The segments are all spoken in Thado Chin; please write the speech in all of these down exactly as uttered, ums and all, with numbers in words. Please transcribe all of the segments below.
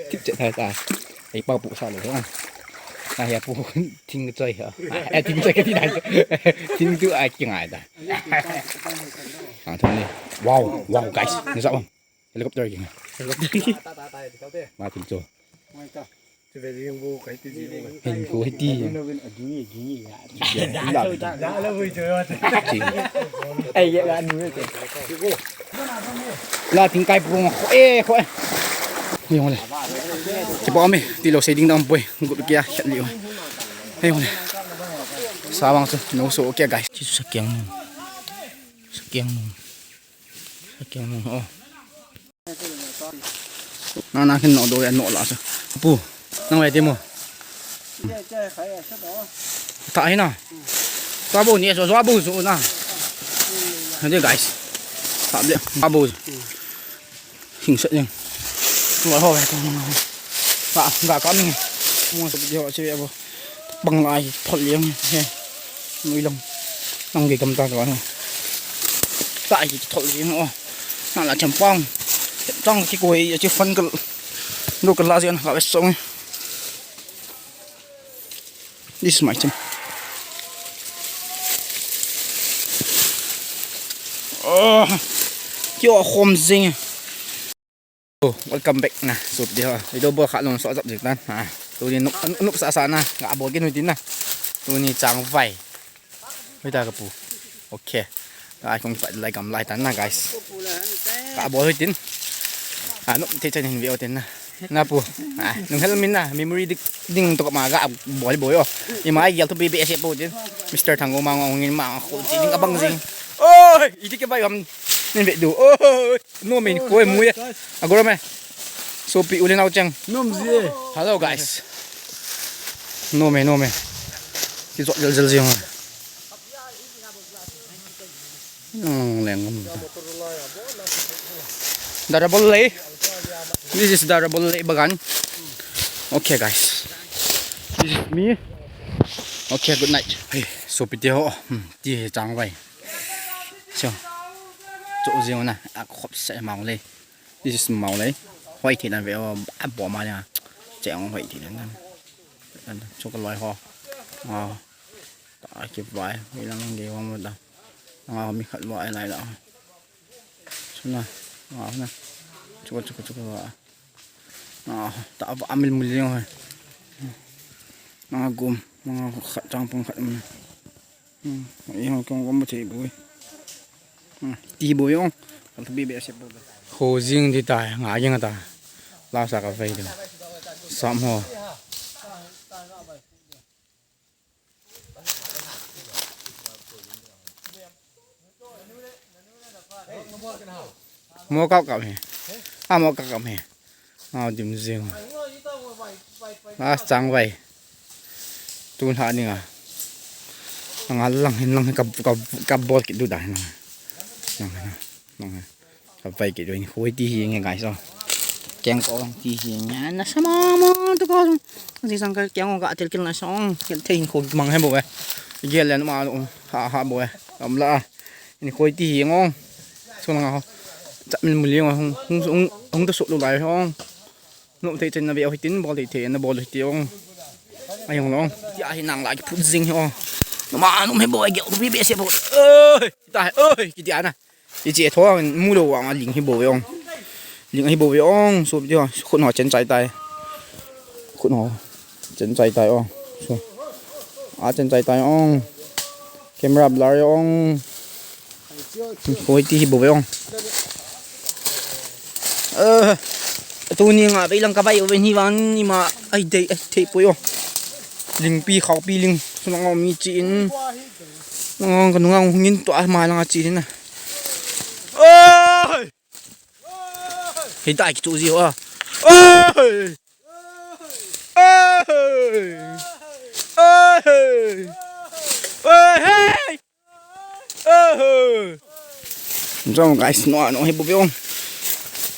Tip chet hai ta. Ei pa pu sa lo ha. Na ya pu thing choi ha. Eh, thing choi ka ti dan. Thing tu ai ki ngai da. Ah, thong ni. Wow, wow, guys. Ni sa bang. Helicopter ki. Ma thing cho. Hin ko hiti. Ai, ya, la, nu, eh, ko. La, ting kai pung, ko, eh, ko, eh. Hei, hole. Kipa me, ti lo sei ding dam poi. Ngut kia, khat li. Hei, hole. Sa bang su, no so, okay, guys. Chi su sa kiang nu. Sa kiang nu. Sa kiang nu, oh. Na, na, kin no do ya no la sa. Pu, nang wai ti mo. Ta hi na. Sa bu ni so, sa bu su na. Hadi guys. Sa bu. Sa bu. Hing sa yang. Wa ho ya ko. Sa ga ka mi. Mo sa bu ho si ya bu. Bang lai thot liang he. Nui lam. Nang ge kam ta ka na. Sa ki thot liang o. Na la cham pang. Cham ki ko he ya chi fan ka. Ndo ka la jian la wes song. This is my cham. Oh. Kio khom jing. Oh, welcome back na. Sup di ho. Ido bo kha long so jap jik tan. Ha. Tuni nup nup sa sa na. Ga bo kin hui tin na. Tuni chang vai. Hui ta ka pu. Okay. Ai kong pat lai kam lai tan na guys. Ga bo hui tin. Ah, nup te chen hin ve o tin na. Na pu. Ah, nung hel min na. Memory dik ding to ma ga bo bo yo. I mai gel to be be se po tin. Mister Thanggo ma ngong in ma ko ti ding abang jing. Oi, iti ke bai ham. Nin ve du. Oi. Nom e, koi mu e. Agora me. Sopi ule nau chang. Nom ji e. Hello guys. Nom e, nom e. Ki jot jel jel jeng. Nong leng ngam. Darabol lei. This is Darabol lei bagan. Okay guys. This is me. Okay, good night. Hey, sopi te ho. Hmm, ti he chang vai. Cho. Cho jeng na. A khop se mau lei. This is mau lei. Hoi thei nan ve o, a bo ma ya. Che ong hoi thei nan. An cho ka loi ho. Ah. Ta ki vai, mi lang ge ho mo da. Nga mi khat lo ai lai da. Suna. Nga na. Cho ka cho ka cho ka. Ah, ta va mil mil ho. Nga gum, nga khat chang pung khat mo. Hmm, i hong kong kom thei boi. Hmm, ti boi ong. Kal bi be se boi. Ho jing di tai, nga jing ta. La sa ka vei do. Sam ho. Mo kap kap he. A mo kap kap he. Ngau dim jing. Last chang vai. Tu lha ding a. Nang a lang hin lang hin ka, ka, ka bol kit du da hin lang. Lang hin, lang hin. Ka vai kit du hin. Hoi ti hi nge guys o. Keng ko ti hi nge na sama mo tu ko. Jing sang ka keng ko ka tel kil na song. Kel thei hin ko mang he bo ve. Gel le ma lo. Ha ha bo ve. Am la. Hin hoi ti hi ngong. Sung nga ho. Chat min muli ngong. Hung, hung, hung ta suk lu lai hong. Nom thei chen na ve hoi tin, bol thei thei na bol hoi ti ong. Ai hong long. Ti a hi nang la ki phut jing hi ong. Nom a nom he bo ai ge, bi be se bo. Oi, ta he, oi, ki ti a na. Ti che tho mu lo wa ling hi bo ve ong. Ling hi bo ve ong, so ti ho, khun ho chen chai tai. Khun ho. Chen chai tai o. So. A chen chai tai o. Camera blur o. Hoi ti hi bo ve o. Eh, tuni nga vei lang ka vai o ve ni van ni ma ai dei ai thei poi o. Lingpi khaupi ling. Sunang o mi chi in. Nang ka nungang hungin to a ma lang a chi in na. Oi! Hei ta ki chu ji o. Oi! Oi! Oi! Oi! Hey! Oi! Jom guys, no, no, he bo ve ong.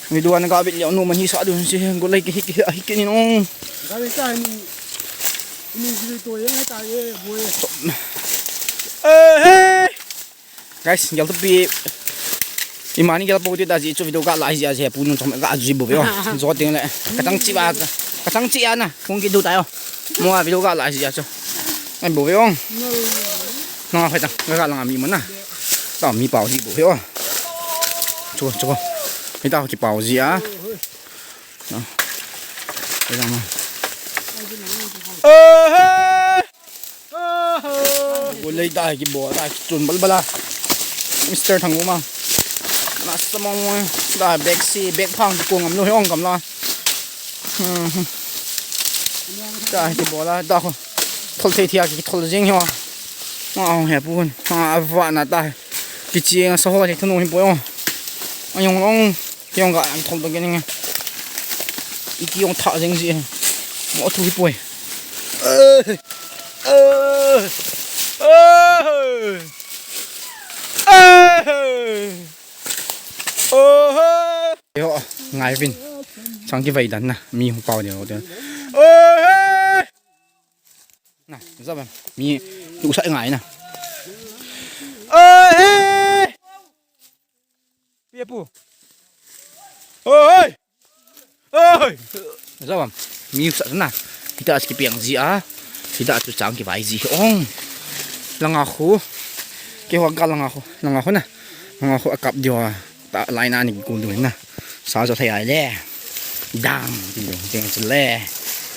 Video na ka bit le no man hi sa du si go like hi ki hi ki ni no. Ga ve ta ni. Ni ji to ye ta ye bo ye. Oi! Hey! Guys, gel thupi. Imani gel po ti ta ji chu video ga la ji a je pu nun chom ga ji bo ve o. Jo ting le. Ka tang chi ba. Ka tang chi a na. Kung ki du ta yo. Mo a video ga la ji a chu. Ai bo ve o. Na phai ta. Ga la mi mo na. Ta mi pao ji bo ve o. Chu chu. Mi ta ki pao ji a. Golei ta ki bo ta ki chun bal bala. Mister Thanguma. Na samong ta bek si bek phang ki kong am lo he ong kam la. Ta ki bo la ta ko. Thol thei thia ki thol jing he wa. Ma ong he pun. Ma va na ta. Ki chi nga sa ho thei thunu hi bo ong. Ayong ong. Kiyong ga ang thol to kini nge. Iki yong tha jeng ji. Mo thu hi poi. Eh. Eh. Eh. Eh. Oh. Yo, ngai vin. Chang ki vai dan na. Mi hung pao ni lo de. Oh. Na, za bam. Mi tu sa ngai na. Oh. Pia pu. Oi! Oi! Zawam. Mi sa na. Hita a kipiang ji a. Hita chu chang kivai ji ong. Langa khu. Ke ho ga langa khu. Langa khu na. Langa khu akap dio a. Ta lai na ni ku du na. Sa jo thai ai le. Dang. Ti du. Ding chu le.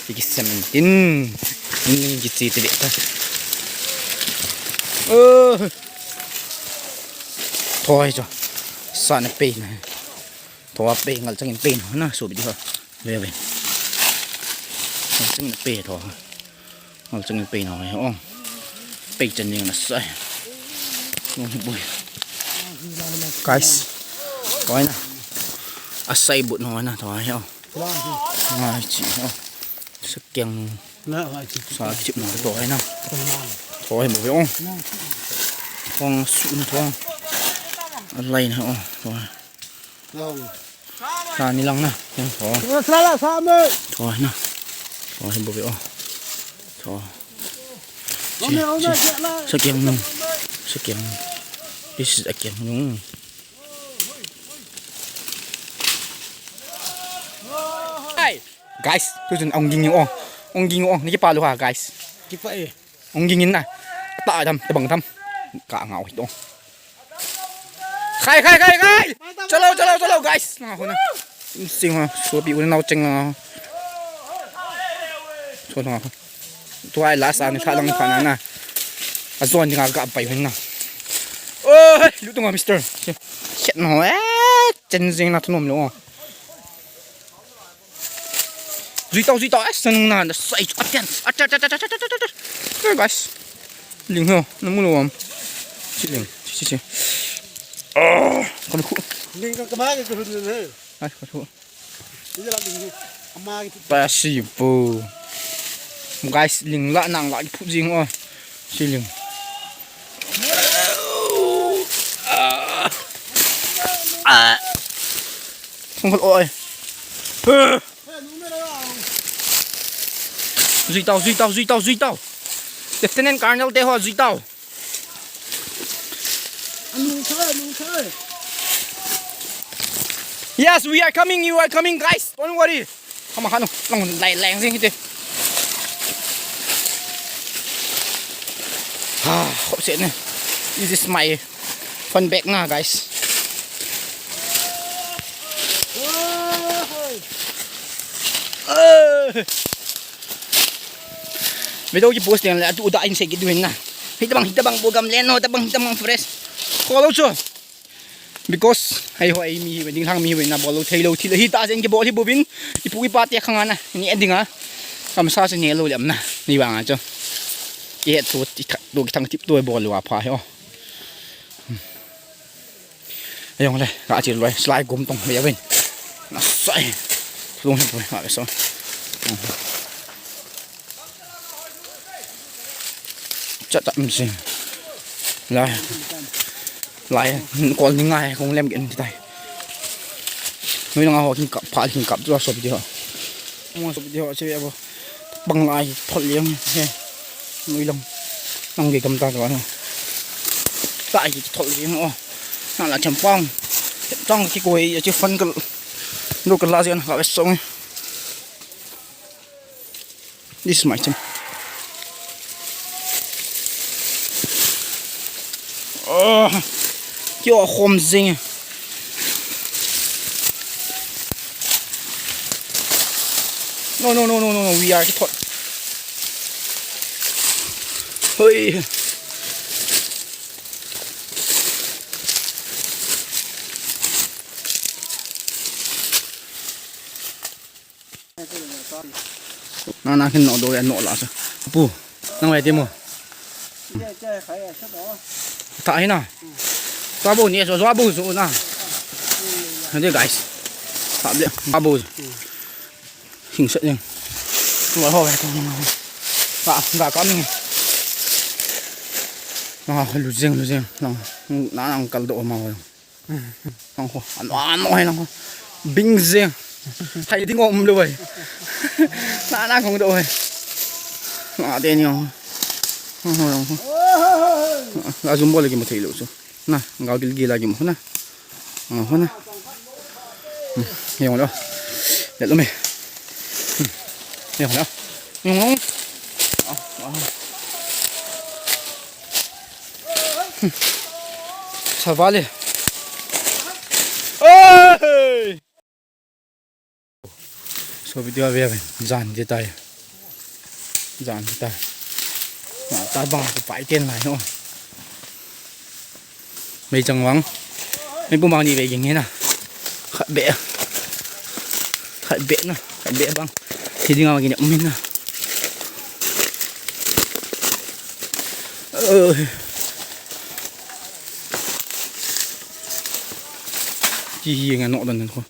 Ki ki semen tin. Ni ki chi ti de ta. Oh. Thoi cho. Sa na pe na. Thoi pe ngal changin pe na su bi ho. Ve ve. Ngal changin pe thoi. Ngal changin pe na ho. Pe chan ning na sai. Nung hi bui. Guys. Thoi na. Asai but no na thoi ho. Ngai chi ho. Sakyang. Sa chip na thoi na. Thoi mo ve ong. Thoi su na thoi. Alai na ong. Thoi. Sa ni lang na. Thoi. Thoi na. Thoi mo ve ong. Thoi. Sakyang nung. Sakyang. This is a kyang nung. Guys, tu chun ong ging o. Ong ging o. Ni kipa lu ha, guys. Kipa e. Ong ging in na. Ta dam, ta bang dam. Ka ngau hi to. Khai, khai, khai, khai. Chalo, chalo, chalo, guys. Na ho na. Sing ho, so pi u nau cheng na. So na. Tuai la sa ni sa lang pha na na. A zon ni ga ga pai hin na. Oi, lu tu nga mister. Set no eh. Chen jing na thnom lo. Zui tau, zui tau. Eh, sen na na sai. Atian. Atian, atian, atian, atian, atian. Eh, guys. Ling ho. Na mu lo am. Si ling. Si, si, si. Ah, kan khu. Ling ka kama ke khu ne. Ai, khu. Pasibu. Guys, ling la nang la phu jing o. Siling. Sung khol oi. Zui tau, zui tau, zui tau, zui tau. Lieutenant Colonel te ho zui tau. Yes, we are coming, you are coming, guys. Don't worry. Come on, come on. Lang, lai, lang, sing, sing. Ah, hope sih ni. This is my fun bag na, guys. Video ki post ding le, atu da in se ki duin na. Hitabang, hitabang bogam leno, tabang, hitabang fresh. Ko lo chu. Because, ai ho, ai mi hi, ding thang mi hi, na bol lo, thei lo, thi lo, hita jen ki bol hi bovin, ipu ipa te khang ana, ni ending a. Kam sa se ne lo lem na, ni bang a chu. Ki het tu, ti thak, tu ki thang tip tu bol lo a pha hi o. Ayong le, ka chi loi, slide gum tong, me ya ven. Na sai. Lung he poi, ma so. Cha ta mi sin. Lai. Lai, kol ni ngai, kong lem gen tai. Noi nga ho kin kap, pha kin kap, tu so video. Mo so video, che bo. Bang lai, thol liang, he. Noi lang. Nang ge gam ta ka na. Lai ki thol liang, o. Na la cham pang. Chang ki koi, achi fan kal. Lo kal la jian ka ve song. This is my team. Oh, kio khom jing. No, no, no, no, no, no. We are hot. Hoi. Na, na, kin no do ya no la sa. Pu, nang wai ti mo. Tha hi na. Sa bo ni so, sa bo su na. Hande guys. Sa ble, sa bo. Hing sa jeng. Wa ho ya to. Ga, ga ka mi. Na, lu jeng, lu jeng. Na, na, na kal do ma ho. Ang ho, ano, ano, ay, nako. Bing jeng. Hai ding om lo, ay. Na, na, kong do, ay. Na, de ni, oh. Ang ho, ang ho. La jumbo lagi mo thei lo, so. Na, ngau gil gil lagi mo, na. Ang ho, na. Hmm, yung lo. Let lo me. Hmm. Yung lo. Yung lo. Ah, ah. Hmm. Savale. Hey! So video ave ave. Jan je tai. Jan je tai. Na, ta bang ko pai ten lai no. Mei chang vang. Mei pum bang ni ve ging he na. Khat be. Khat be na. Khat be bang. Hi ding a ging um na. Ơ. Ki hi nga no dan ko.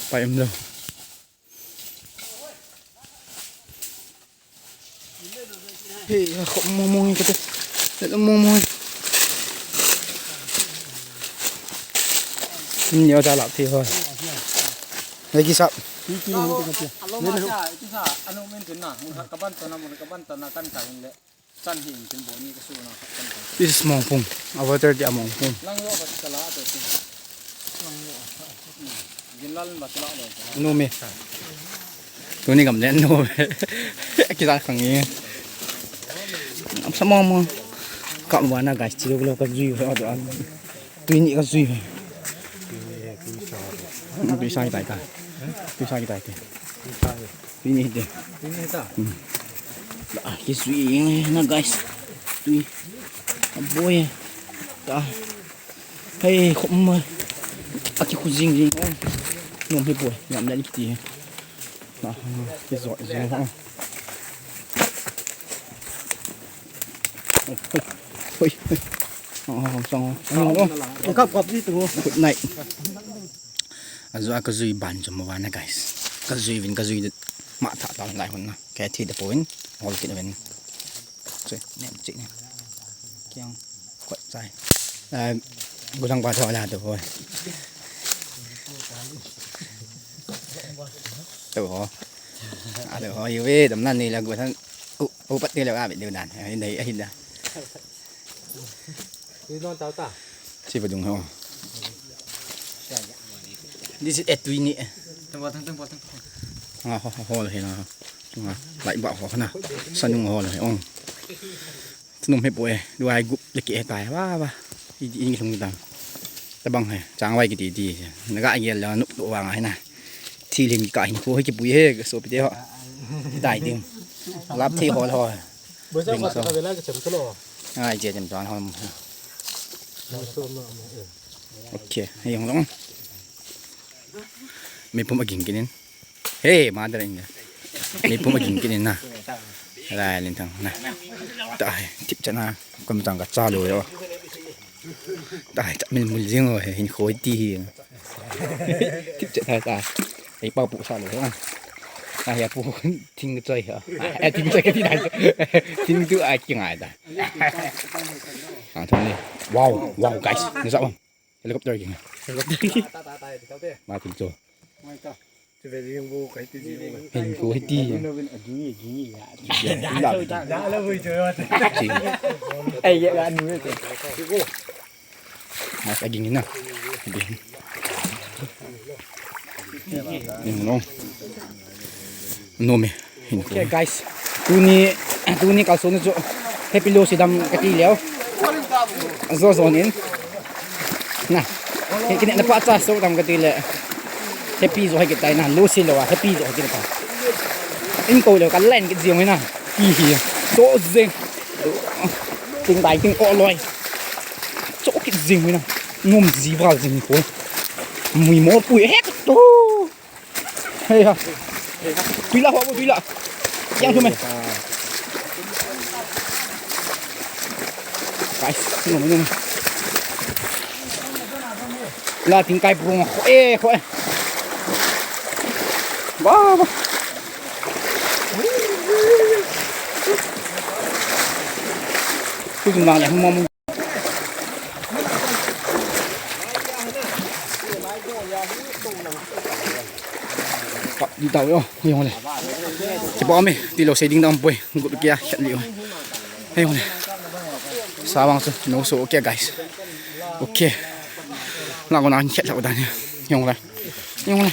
Pai em lo. He, khop mong mong kate. Khop mong mong. Ni o da la ti ho. Lagi sap. Alo ma cha, itu sa, anu min tin na, mun ka ban ta na, mun ka ban ta na kan ka hin le. Chan hi in tin bo ni ka su na kan ka. This is Mongpung. A water dia Mongpung. Lang yo ba ka la to tin. Lang yo. Gin lal ba ka la lo. No me. Tuni gam den no. Ki sa khang ni. Am sa mo mo. Ka wa na guys, chi lo ka jui ho do an. Tui ni ka jui ho. Tui sa ki tai tai. Tui sa ki tai tai. Tui ni te. Tui ni ta. Hmm. Ah, ki jui na guys. Tui. A boy. Ta. Hei, khum ma. Aki khu jing jing. Nom hi boy. Ngam le ki ti. Na, ki zo zo. Hoi, hoi, hoi. Oh, song. Kap, kap di tu. Good night. Ajo a ka jui ban jom wa na, guys. Ka jui vin, ka jui ma tha ta lai hon na. Ka thi da pon. Hol kit vin. Che, nem che ne. Kiang. Kwat chai. Ah, gudang pa tho la to boy. To ho. A to ho, yu ve, dam nan ni la gu than. U, u pat ni la a bit ni dan. Ai nei, ai da. Yu non tao ta. Chi pa dung ho. This is a tui ni. Tang ba tang, tang ba tang. Nga ho, ho, ho, he na. Nga, lai ba ho na. Sanung ho le, ong. Tunum he poi, duai gup le ke tai, wa, wa. I, i lung dang. Tabang he, chang wai kiti ti. Naga gel la nup to wa ngai na. Thil hin ka hin ko he ki pui he, ka sopi te ho. Dai ding. Lap thei ho ho. Bo sa ma ka vela ka chem to lo. Ai, je chem to ho. Okay, hei yong long. Mei pum aging kinin. Hey, mother in. Mei pum aging kinin na. Lai lin thang na. Tai, tip chana. Kam tang ka cha lo yo. Tai, cha min mul jing o, hin khoi ti hi. Tip chana ta. Ei pa pu sa lo ha. Ah, ya pu ting choi ha. Eh, ting choi ka ti nai. Ting tu ai ki ngai ta. Ah, thong ni. Wow, wow, guys. Ni sa bang. Helicopter keng. Helicopter keng. Ma ting cho. Hin ko hiti. Ai, ya, anu. Aging na. Aging. No. No me. Okay, guys. Tuni, tuni kalson chu happy Lucy dam kati leu. Zo zo nin. Na. Kini na pa cha so dam kati le. Happy jo hai kitai na. Lucy lo a, happy jo hai kitai. In ko leu ka len kit jing na. Hi hi. So jing. Ting dai ting ko loi. Cho kit jing na. Nom ji val jing ko. Mui mo pui hek to. Hei ha. Tui la ho, tui la. Yang tu me. Guys, no, no, no. La ting kai prung ho e, ho e. Ba, ba. Tu tu nang yang mo mo. Di tau yo, yong le. Kipa me, ti lo sei ding dam poi, gut kia, khat li. Yong le. Sa vang su, no so, okay guys. Okay. Na ko na khat la dan. Yong le. Yong le.